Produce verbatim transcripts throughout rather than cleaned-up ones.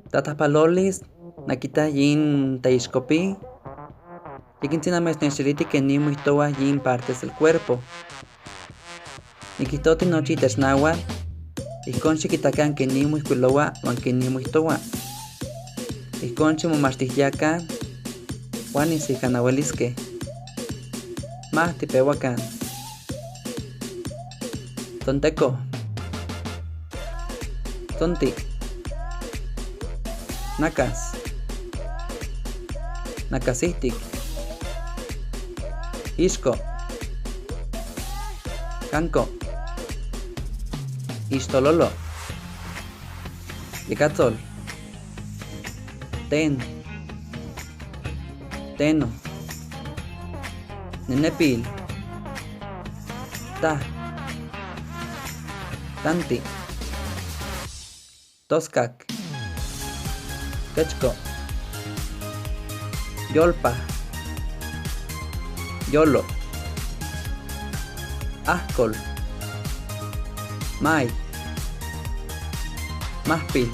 Tatapalolis, nakita yin tayishkopi, yekin tsinamesneshiri tike nimu ihtowa yin partes del cuerpo. Nikito tinochi iteshnawa, ihkon shikitakan ke nimu ihkwilowa wan ke nimu ihtowa. Ihkon shimomashtijiyakan, wan nisikanaweliske. Mahtipewakan. Tonteko. Tonti. Nakas. Nakasihtik. Ishko. Kanko. Ishtololo. Yekatsol. Ten. Teno. Nenepil. Ta. Tanti. Toskak. Kechko. Yolpa. Yolo. Ahkol. May. Mahpil.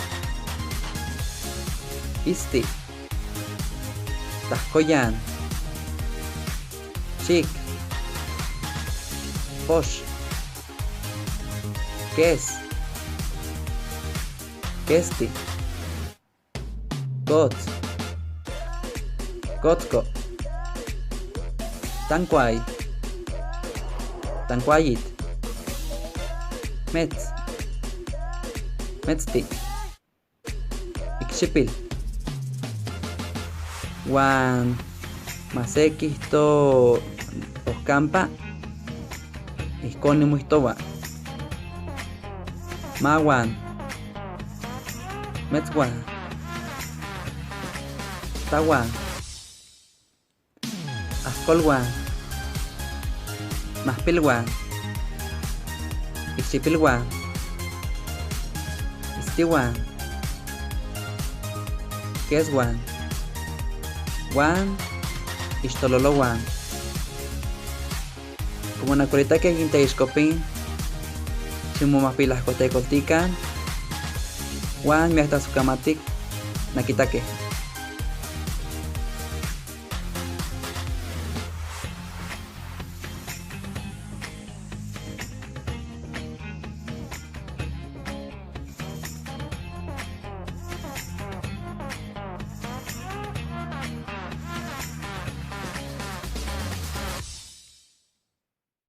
Isti. Tahkoyan. Chik. Posh. Kes. Kesti. Kots. Kotsko. Tankway. Tankwayit. Mets. Metsti. Ikshipil. Wan maseki ihto ohkampa, ihkon nimu ihtowa. Mawan. Metswan. Tawan. Ahkolwan. Mahpilwan. Ikshipilwan. Istiwan. Keswan. Wan. Ishtololowan. Komo nakweta ke yin tayishkopin, shimomapilahkota ikoltikan, wan mi atasukamatik nakita ke.